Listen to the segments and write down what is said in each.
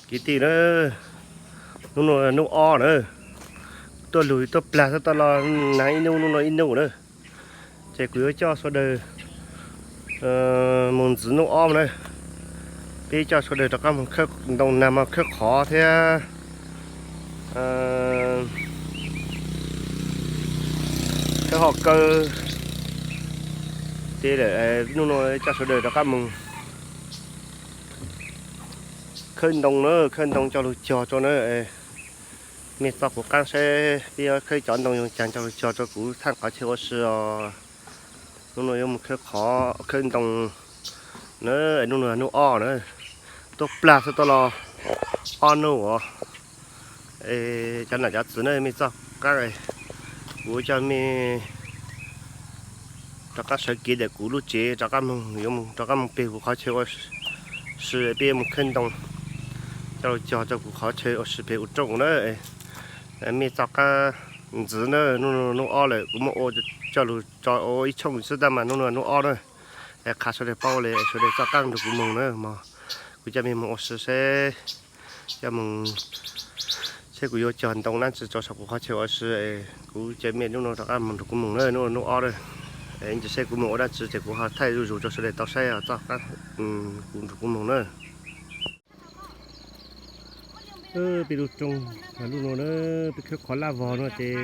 Kwv tij na, hnub no hnub ob na, tuaj lug tuaj plag xwb tau los nag ib nub, hnub no ib nub na. Ces kuv yuav coj sawv daws mus ntxiv hnub ob na. Peb coj sawv daws rov qab mus khawb ntoo nag mos khawb qhov thiab khawb hauv kawb. Ces hnub no coj sawv daws rov qab mus khawb ntoo na, khawb ntoo coj lug cog rau na. Mej txoj kuv qaab saib peb yuav khawb cov ntoo yoo caag coj lug cog rau kuv thaaj qhov chaw ua si os. Hnub no yuav mus khawb qhov khawb ntoo na, hnub no hnub ob na, tuaj plag xwb tau los ob nub os. Cov nam cov txwv na, mej txoj qaab, kuv coj mej rov qab sawv kev ntawm kuv lub tsev rov qab moog, yuav rov qab moog peg kuv qhov chaw ua si, peb yuav mus khawb ntoo coj lug cog rau kuv qhov chaw ua si peg ua rooj na. Mej txoj qaab ntxiv na, hnub no hnub ob lawm, kuv muab ua coj lug tso ua ib tshooj xwb tab mas hnub no hnub ob na. Qha sawv daws paub le, sawv daws txoj qaab nrug kuv moog na mog. Kuv coj mej moog ua si seb, coj moog seb kuv yuav cog ntoo dlaab tsi rau saum kuv qhov chaw ua si. Kuv coj mej hnub no rov qab moog nrug kuv moog na, hnub no hnub ob na. Ntsis seb kuv moog ua dlaab tsi ces kuv ho thaij zuj zus rau sawv daws tau saib txoj qaab kuv nrug kuv moog na. Peb lub rooj lub no na, peb khawb qhov laj vog no ces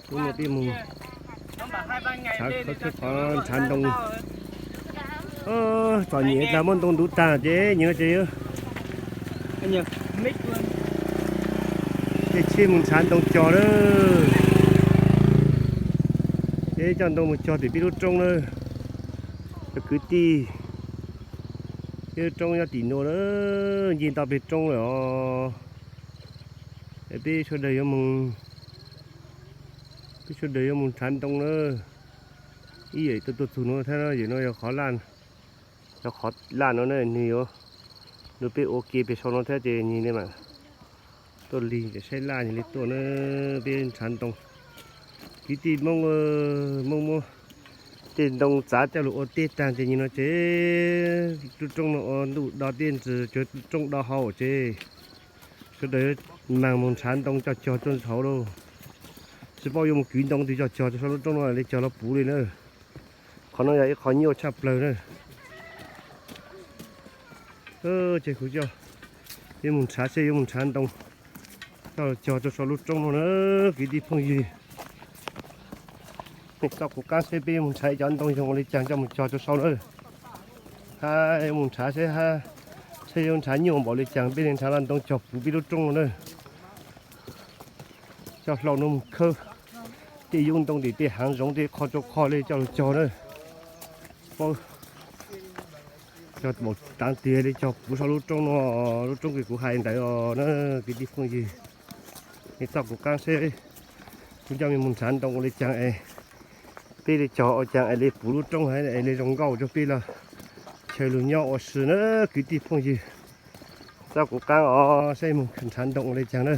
lub no peb moog khawb qhov nrhav ntoo. Txom nyem tas muab ntoo ntuv tag ces nyias no ces tej tsheb moog nrhav ntoo cog na. Ces coj ntoo moog cog tim peb lub rooj na. Cov kwv tij, peb lub rooj nyob tim nuav na, ncig ntau peg rooj lawm os. Es peb sawv daws yuav moog, peb sawv daws yuav moog nrhav ntoo na. Ib yam tuaj tuaj txug nuav thiab, yam no yog qhov laj, yog qhov laj no na, nwg yuav, nwg peb ua ke peg sau no thiab ces nwg le mas tuaj lig ces saib laj nwg le tuaj na. Peb nrhav ntoo, kwv tij Moob, Moob muab tej ntoo txav coj lug ua teb tag ces nwg no ces lub rooj no ua ntuj do teb ntsws, cuag lub rooj do hauv ces sawv daws maag moog nrhav ntoo coj cog tuaj ntxhov lauj. Tsis paub yuav moog kwv ntoo twg coj cog rau sau lub rooj no le cog los puv le na. Qhov no yog ib qho nyuaj tshaj plawg na. Ces kuv coj, yuav moog nrhav seb yuav moog nrhav ntoo coj cog rau sau lub rooj no na, kwv tij phooj ywg. Mej txoj kuv qaab seb peb yuav moog nrhav cov ntoo yoog ua le caag coj moog cog rau sau na. Hab yuav moog nrhav seb, seb yuav nrhav nyuaj npaum le caag peb le nrhav laj ntoo cog puv peb lub rooj no na. Coj hlau no moog khawb tej yub ntoo tim tej haav zoov tej qho rau qho le coj lug cog na. Paub cog npaum taav twg le cog puv sau lub rooj no, lub rooj kws kuv hais ntawd os na, kwv tij phooj ywg. Mej txoj kuv qaab seb kuv coj mej moog nrhav ntoo ua le caag es peb le cog ua caag es le puv lub rooj es le zoo nkauj rau peb lug chaw lug nyob ua si na, kwv tij phooj ywg. Txoj kuv qaab os, saib moog nrhav ntoo ua le caag na.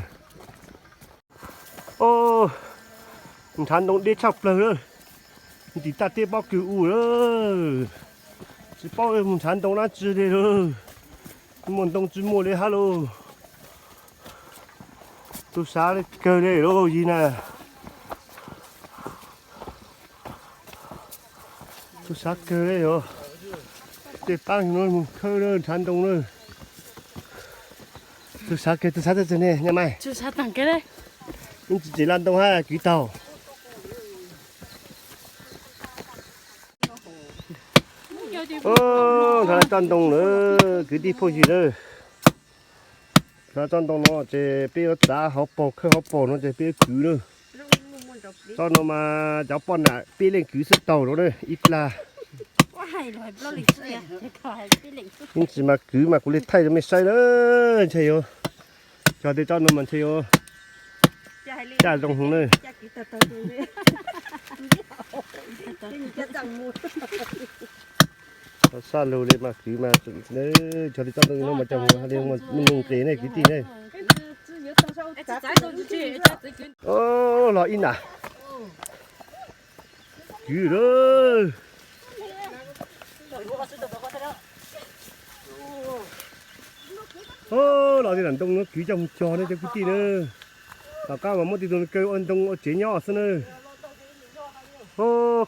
Nrhav ntoo deb tshaj plawg lawm, tim taj teb pob kws u lawm. Tsis paub moog nrhav ntoo dlaab tsi le lawm, muaj ntoo tsis muaj le hab lauj. Tug sav kawg le lauj yig na. Tug sav kawg le os. Tej paab no moog khawb nrhav ntoo na. Tug sav kawg, tug sav tag tag ne, nyaj mai. Tug sav taag kawg le. Tsis tseem laj ntoo hab kwv taug. Nrhav tsob ntoo na, kwv tij phooj ywg na. Nrhav tsob ntoo no ces peb yuav txav hauv paug, khawb hauv paug no ces peb yuav kwv na. Tsob no mas cov poj nam peb leej kwv xwb taug no na, ib plag. Ib ntsis mas kwv mas kuv le thaij rau mej saib na, ntshe yuav, cog tej tsob no mas ntshe yuav caj zoo heev na. Sab lug le mas kwv mas, cog tej tsob ntoo no mas cog mus le muaj nqis ne kwv tij ne. Los ib nam kwv lawm. Los tej nam ntoo no kwv coj mus cog ne cov kwv tij na. Tom qab mas muab tej tug kaw ua ntoo ua tsev nyob xwb na.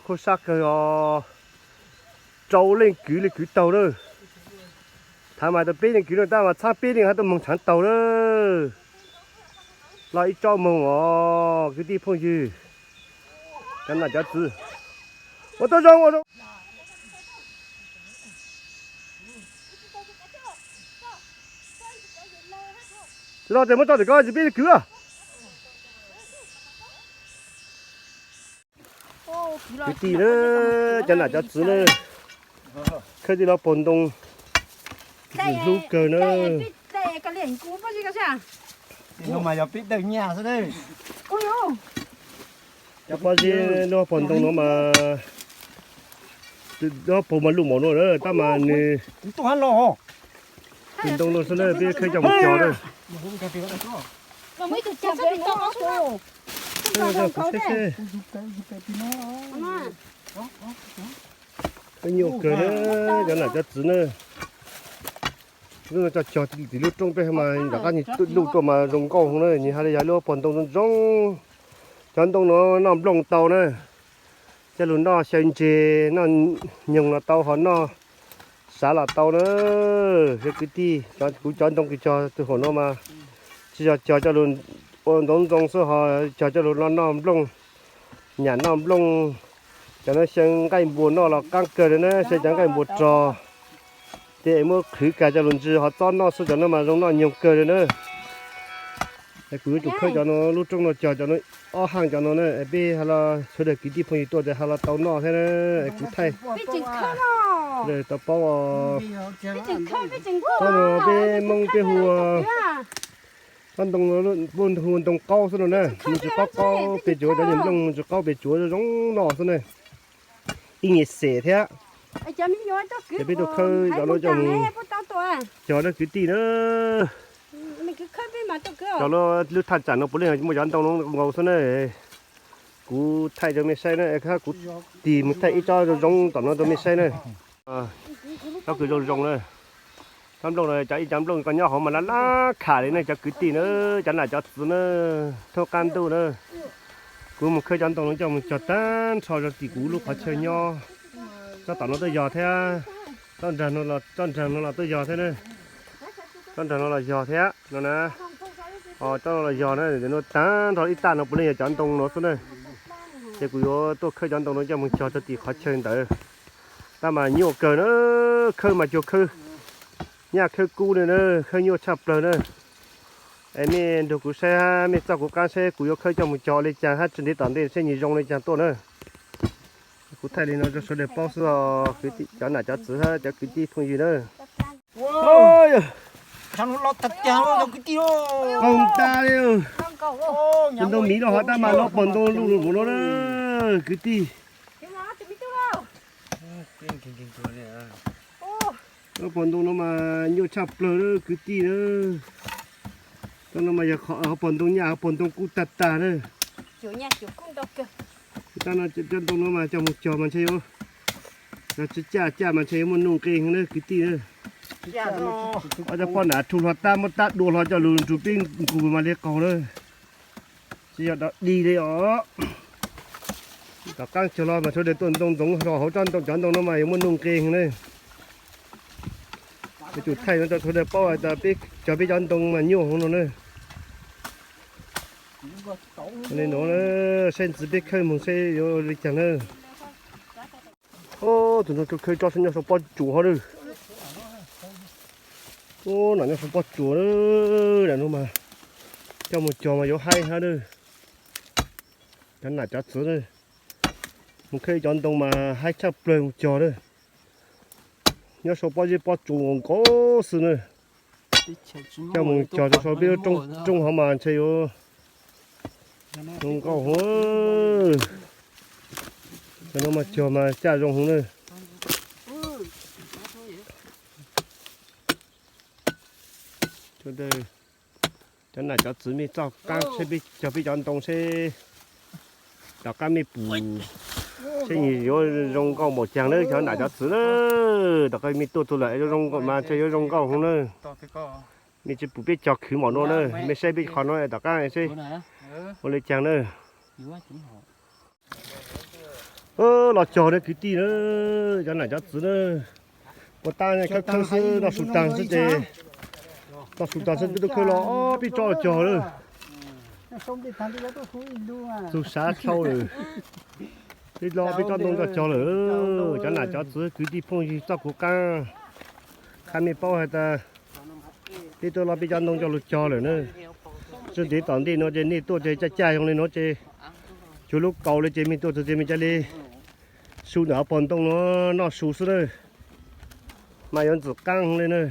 Khuv sab kawg os. Rau leej kwv li kwv taug na. Thaum mas tau peb leej kwv no tab mas txhab peb leej hab tuaj moog tshaav taug na. Los ib tsob moog os kwv tij phooj ywg, cov nam cov txwv. Ua tuaj zoo ua zoo. Tsis los tes muab tso tim ko tsis peb kwv. Kwv tij na, cov nam cov txwv na, khawb tij lub pob ntoo, hlub kawg na. Pob zeb lub pob ntoo no mas, lub pob mas luj npaum no na tab mas nws, tus ntoo no xwb na peb khawb coj mus cog na. Peb nyuaj kawg na, cov nam cov txwv na. Lub no coj cog tim lub roob peb mas nram qab nws luj tuaj mas zoo nkauj heev na, nws hais li yog lub pob ntoo zoo zoo. Cov ntoo no noj nplooj tau na, coj lug noj xyaw ntses, noj nyoog los tau, ho noj sav los tau na. Cov kwv tij, kuv cov ntoo kws cog tug hauv no mas tsis yog cog coj lug ua ntoo ntoo xwb, ho cog coj lug noj noj nplooj, nyam noj nplooj. Cov no xyaw nqaij npua noj los qaab kawg li na, xyaw cov nqaij npua rog, ces es muab qhwv kag coj lug ntsis ho txob noj xwb, cov no mas zoo noj nyoog kawg li na. Es kuv yuav tsum khawb cov no, lub roob no cog cov no ob haaj cov no na, es peb ha los sawv daws kwv tij phooj ywg tuaj tes ha los tau noj thiab na. Es kuv thaij tau paub, tsob no peb Moob peb hu, tsob ntoo, peb hu ntoo qaub xwb no na, nws tsis qaub qaub pes tsuav, cov nyuag nplooj tsis qaub pes tsuav, zoo noj xwb na. Ib nyuag xem thiab. Ces peb tuaj khawb cov no coj mus cog na kwv tij na. Cov lub thaj tsam no puav leej muaj cov ntoo no nkaus xwb na. Kuv thaij rau mej saib na, kuv tig mus thaij ib tsob zoo zoo tom no rau mej saib na. Tsob kws zoo zoo na. Tsob nplooj no cov ib cov nplooj koj nyob hauv mas laj laj kham li ne cov kwv tij na, cov nam cov txwv na, thoob qab ntuj na. Kuv mus khawb cov ntoo no coj mus cog tag nrho rau tim kuv lub qhov chaw nyob. Tsob tom no tuaj yog thiab, tsob nraag no los tuaj yog thiab na. Tsob nraag no los yog thiab no na. Tsob no los yog na, no tag nrho ib tag no puav leej yog cov ntoo no xwb na. Ces kuv yuav tuaj khawb cov ntoo no coj mus cog rau tim qhov chaw ntawd. Tab mas nyuaj kawg na, khawb mas cuag khawb nyaj khawb kub li na, khawb nyuaj tshaj plawg na. Es mej nrug kuv saib, mej txoj kuv qaab saib kuv yuav khawb coj mus cog ua li caag hab tsi ntev tom ntej saib nws zoo li caag tuaj na. Kuv thaij li no rau sawv daws paub xwb os, cov nam cov txwv hab cov kwv tij phooj ywg na. Qaug tas li, tus ntoo miv los hov tab mas lub pob ntoo luj luj npaum no na, kwv tij. Lub pob ntoo no mas nyuaj tshaj plawg na kwv tij na. Tsob no mas yog hov pob ntoo nyaj hov pob ntoo kub tag tag na. Tab no cov ntoo no mas coj mus cog mas ntshe yuav, yog tsi caj caj mas ntshe yuav muaj nuj nqi heev na kwv tij na. Ob cov pob nam rhu hlo tab muab tab dua hlo coj lug nrug peb nqug mas li qaug na. Tsis yog dog dig li os. Tom qaab cog los mas sawv daws tuaj ntoo ntxoov hlo hauv tsob ntoo, cov ntoo no mas yuav muaj nuj nqi heev na. Yuav tsum thaij no rau sawv daws paub tas peb cog peb cov ntoo mas nyuaj heev no na. Li no saib ntxiv peb khawb moog saib yuav li caag na. Tus no khawb tsob nyob sau pob tsuas hov na. Nam nyob sau pob tsuas na, nam no mas coj mus cog mas yuav haib hab na. Cov nam cov txwv na, mus khawb cov ntoo mas haib tshaj plawg mus cog na. Nyob sau pob zeb pob tsuas nkaus xwb na. Coj mus cog rau sau peb lub roob hov mas ntshe yuav zoo nkauj heev. Cov no mas cog mas caj zoo heev na. Cov nam cov txwv mej txoj qaab saib peb cog peb cov ntoo seb tom qab mej pum seb nws yuav zoo nkauj npaum caag na cov nam cov txwv na. Tom qab mej tuaj txug lawm yuav zoo nkauj mas ntshe yuav zoo nkauj heev na. Mej tsi pum peb cog khwv npaum no na, mej saib peb qhov no tom qab seb ua le caag na. Los cog na kwv tij na, cov nam cov txwv na. Ua tab khawb khawb xwb, noj su taag xwb ces, noj su taag xwb peb tub khawb los ob peb tsob cog lawm. Txug sav dhau lawm. Peb los peb tsob ntoo cog cog lawm. Cov nam cov txwv kwv tij phooj ywg txoj kuv qaab, qha mej paub has tas peb tuaj los peb cov ntoo coj lug cog lawm na. Txug ntev tom ntej no ces nej tuaj ces caj caj zoo le no ces, cuag lub kaus le ces mej tuaj txug ces mej ca le su ntawm hauv paus ntoo no, noj su xwb na. Mas yuav ntxim qaab le na.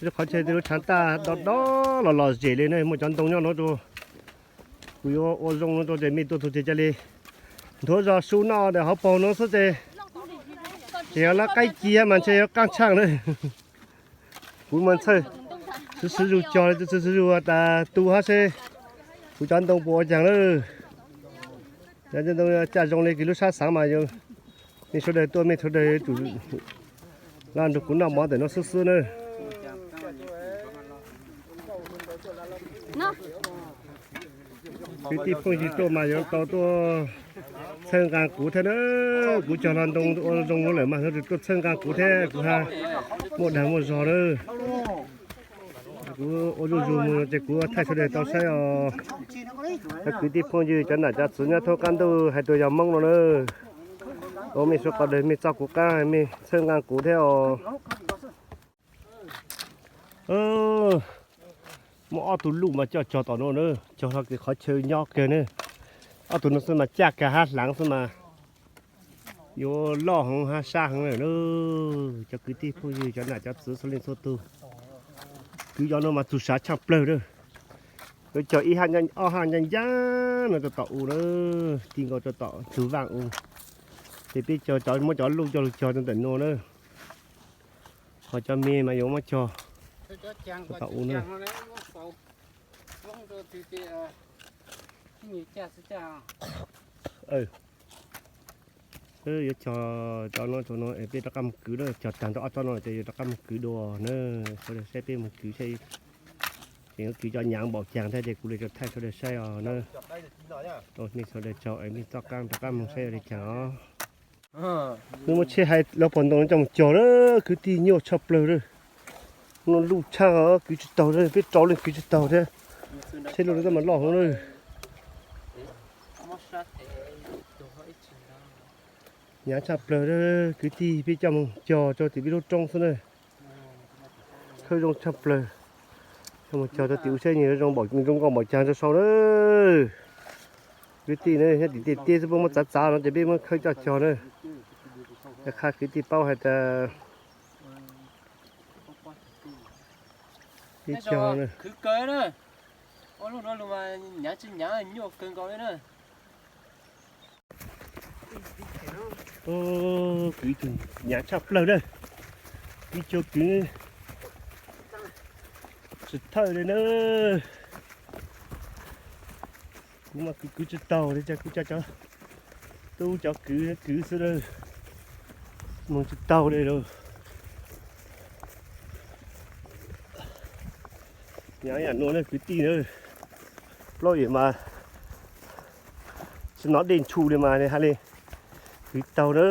Qhov chaw tej lub tshaav taj dob dob los los zem le na, muaj cov ntoo nyob no rua. Kuv yuav ua zoo no rua ces mej tuaj txug ces ca le nthuav zog su noj ntawm hauv paus no xwb ces, tseem yog lawv qaib ci mas ntshe yuav qaab tshaaj na. Kuv mas txhawj, xwb xwb zug cog le, xwb xwb zug tas tu hab seb kuv cov ntoo puas ua caag lawm. Cov ntoo caj zoo le kws lub sab xaav mas yog mej sawv daws tuaj mej sawv daws tsum los nrug kuv noj mov ntawm no xwb xwb na. Kwv tij phooj ywg tuaj mas yuav tau tuaj txhawb nqaa kuv thiab na. Kuv cog hlo ntoo ua zoo lawm mas yuav tsum tuaj txhawb nqaa kuv thiab kuv hab muaj dag muaj zog na. Kuv ua zuj zus mus ces kuv thaij sawv daws tau saib os. Cov kwv tij phooj ywg cov nam cov txwv nyob thoob qab ntuj hais tias yog Moob no na, ua mej suav qhov dawg mej txoj kuv qaab mej txhawb nqaa kuv thiab os. Muaj ob tug luj mas coj cog tom no na, cog hlo kws qhov chaw nyob kawg na. Ob tug no xwb mas caj kag hab hlaav xwb mas yuav loj heev hab sab heev lawm na. Cov kwv tij phooj ywg cov nam cov txwv txhua leej txhua tug, kwv cov no mas txug sav tshaaj plawg na. Yuav cog ib hab ob hab ncaaj ncaaj no rau tom u na, ti nkaus rau tom tug vaaj u. Ces peb cog cov muab cov luj coj lug cog rau ntawm nuav na. Ho cov me mas yuav muab cog rau tom u na. Yuav cog cov no, peb rov qab moog kwv na, cog taag rau ob tsob no ces yuav rov qab moog kwv dua na. Sawv daws saib peb moog kwv saib, ces yuav kwv cov nyaav npaum caag thiab ces kuv le rau thaij sawv daws saib os na. Nej sawv daws tsaug es mej txoj qaab rov qab moog saib ua le caag os. Nwg muaj tsheb hais lawv pog ntoo coj moog cog na, kwv tij nyuaj tshaj plawg na. Luj tshaaj kwv tsi taug, peb rau leej kwv tsi taug thiab. Tsheb luj no mas loj heev na. Nyaav tshaj plawg na, kwv tij peb coj moog cog rau tim peb lub roob xwb na. Khawb zoo tshaj plawg. Coj moog cog rau tim u saib nwg zoo npaum, zoo nkauj npaum caag rau sau na. Kwv tij na, nyob tim tej tiab xwb puab muab txav txav no ces peb muab khawb coj cog na. Qha kwv tij paub has tas peb cog na. Kwv tug nyaav tshaj plawg na. Kwv cog kwv tsi thawj li na. Kuv mas kwv kwv tsi taug li, kuv coj cov tub cov kwv kwv xwb na. Moog tsi taug li lawm. Nyaav yaam nuav na kwv tij na, plaub yim mas tsi nov dej ntshu li mas nws has li kwv taug na.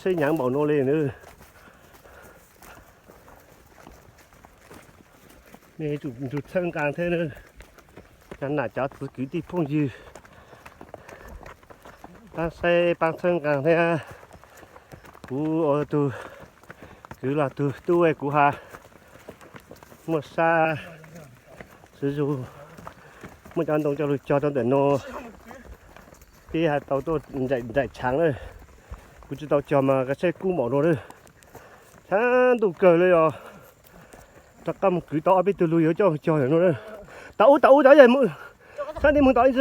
Saib nyaav npaum nuav li na. Nej tsum nrug txhawb nqaa thiab na, cov nam cov txwv kwv tij phooj ywg, paab saib paab txhawb nqaa thiab. Kuv ua tug kwv los tug tub kuv has muaj sab xwb zug, muab cov ntoo coj lug cog rau ntawm nuav, peb has tau tuaj nraim tshaav na. Kuv tsi tau cog mas saib kub npaum nuav na. Tshaab ntuj kawg li os. Rov qab moog kwv tau ob peb tug lug yuav coj cog ntawm nuav na. Tom ub tom ub tom ub, tshaab nti moog tom ub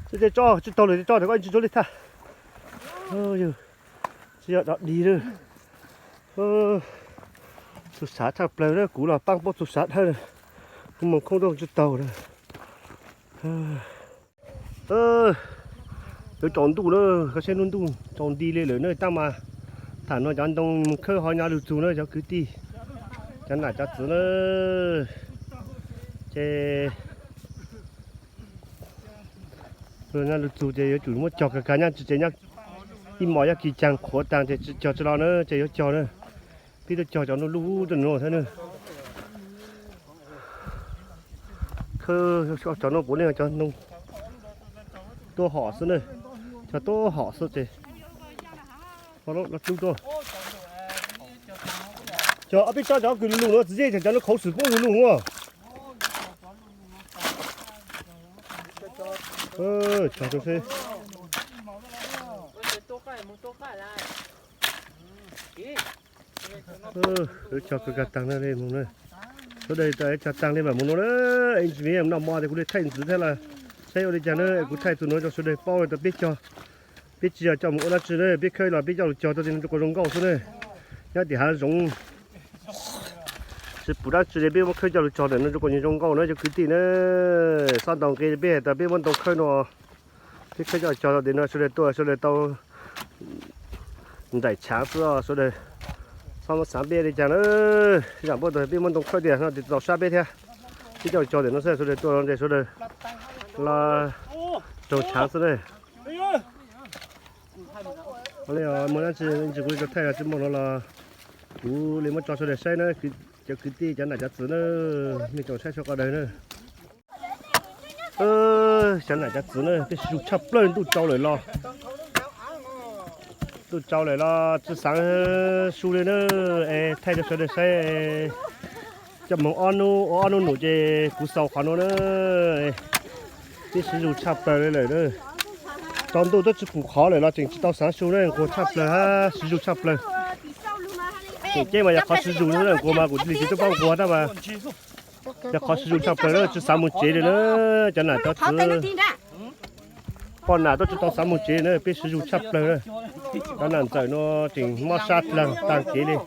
tsi. Tej tsob tsi taug lawm, tej tsob ntawm koj tsi tsuav li thaj. Tsi yog dog dig na. Txug sav tshaj plawg na, kuv los paab paub txug sav dhawb, kuv moog khoob nrooj tsi taug na. Yuav tsaus ntuj na, koj saib lub ntuj tsaus nti li lawm na, tab mas Tham no cov ntoo mus khawb ho nyob lug txug na cov kwv tij, cov nam cov txwv na. Ces nyob lug txug ces yuav tsum muab cog kag kag, nyob tsis ces nyob ib mos nyob kis caag qhuav taag ces tsis cog tsis los na ces yuav cog na. Peb tuaj cog cov nuj luj tuaj nuav thiab na. Khawb cov nuav puav leej cov ntoo tuab hom xwb na, cog tuab hom xwb ces los cug tuaj. Cog peb tso cov kws lug lug nuav txiv, cov nuav khuv xim puab lug lug ua. Cog rau seb. Cog kag taag na le moog na. Sawv daws cog taag le mam moog nuav na. Ib ntsis noj mov ces kuv le thaij ntxiv thiab los saib ua le caag na, kuv thaij txug nuav rau sawv daws paub tas peb cog, peb tsis yog coj mus ua dab tsi na, peb khawb los peb coj lug cog tau tes zoo nkauj xwb na. Nyob tim hav zoov tsis pum dab tsi li, peb muab khawb coj lug cog ntawm no rau kom zoo nkauj na cov kwv tij na. Xob ntaus nqi peb has tas peb muab ntoo khawb no, peb khawb coj cog tau tes no sawv daws tuaj sawv daws tau nraim chaav xwb os sawv daws. Xob muab xaav peb le caag na, zam npuab tau peb muab ntoo khawb tiag no tes tau sab peb thiab. Peb coj cog tes no xwb sawv daws tuaj no tes sawv daws los raug chaav xwb na. Muaj dab tsi ntsis kuv le tau thaij tsis muaj no los kuv le muab tso sawv daws saib na, cov kwv tij cov nam cov txwv na, mej tsoom saib sawv daws na. Cov nam cov txwv na, peb siv zug tshaj plawg, ntuj tsau lawm los, ntuj tsau lawm los tsi xaav su le na. Es thaij rau sawv daws saib, coj moog ob nub ua ob nub num ces kuv xaus qhov nuav na. Peb siv zug tshaj plawg le lawm na. Tsaus ntuj twb tsi pum qhov lawm los tseem tsi tau xaav su na, nquag tshaj plawg hab siv zug tshaj plawg. Tseem ceeb mas yog qhov siv zug na, nquag mas kuv cia li tsi tub paub nquag tab mas yog qhov siv zug tshaj plawg na, tsi xaav moog tsev le na. Cov nam cov txwv poj nam twb tsi tau xaav moog tsev na, peb siv zug tshaj plawg na. Cov nam ntxawm no tseem mob sab dlawg taag kev le.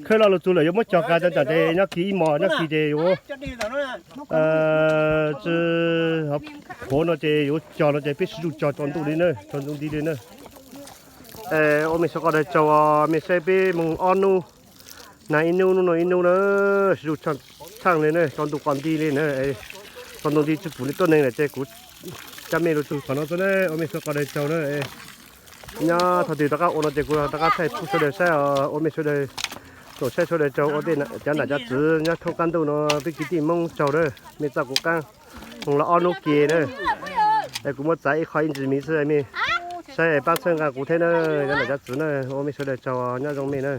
Khawb lo lug txug lawm yuav muab cog kag cov ntawd ces nyob kis ib mos nyob kis ces yuav tsi qhuav no ces yuav cog no ces peb siv zug cog tsaus ntuj li na, tsaus ntuj nti li na. Ua mej sawv daws qhov tsaug, mej saib peb moog ob nub, nag ib nub nub no ib nub na, siv zug tshaaj le na, tsaus ntuj qhov nti li na. Tsaus ntuj nti tsi pum le tuab neeg lawm ces kuv coj mej lug txug qhov no xwb na, ua mej sawv daws qhov tsaug na. Nyob thaum twg rov qab ua no ces kuv rov qab thaij pub sawv daws saib os, ua mej sawv daws tsoom saib sawv daws tsaug, ua tej cov nam cov txwv nyob thoob qab ntuj no peb kwv tij Moob tsaug na, mej txoj kuv qaab moog los ob nub kis na. Es kuv muab txav ib qho ib ntsis miv xwb, mej saib paab txhawb nqaa kuv thiab na, cov nam cov txwv na, ua mej sawv daws tsaug, nyob zoo mej na.